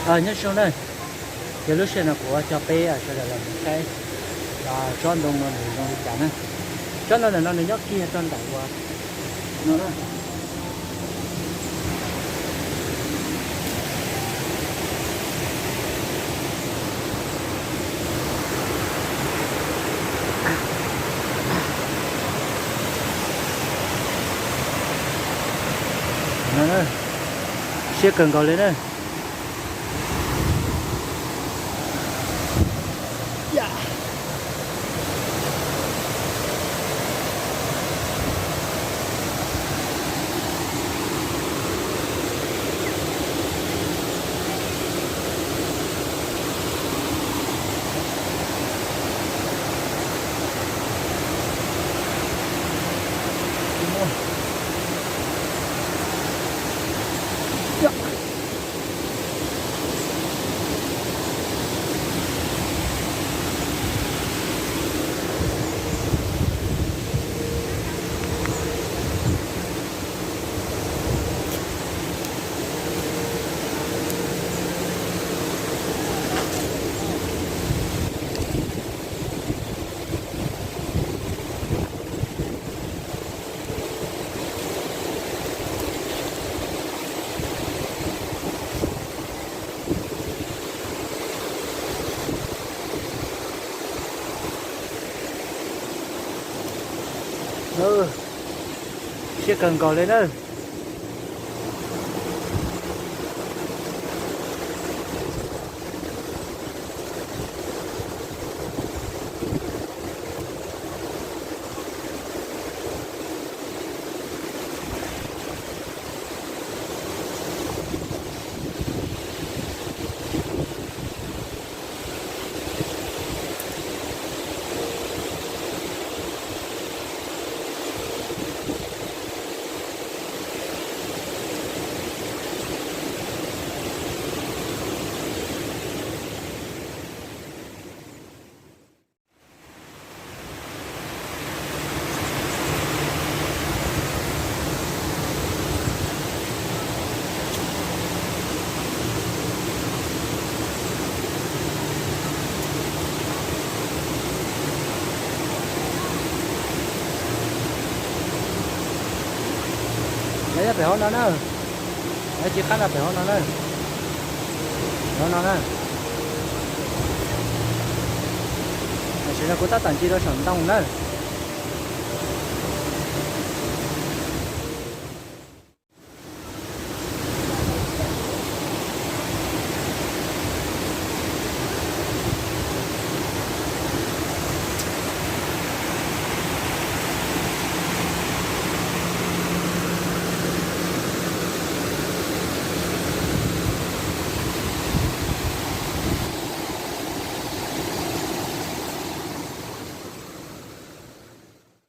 Nyob zoo na, ces lub sij hawm no kuv coj peb sawv daws los mus saib tsob ntoo no nws zoo li cas na. Tsob ntoo ntawm no nws nyob kiag rau ntawm uas no na. Siab kawg nkaus li na. Siab kawg nkaus li na. Lawv nyob pem hauv no na. Lawv tsis qab no pem hauv no na. Hauv no na. Tam sim no kuv tab tom ntsia rau saum ntoo na.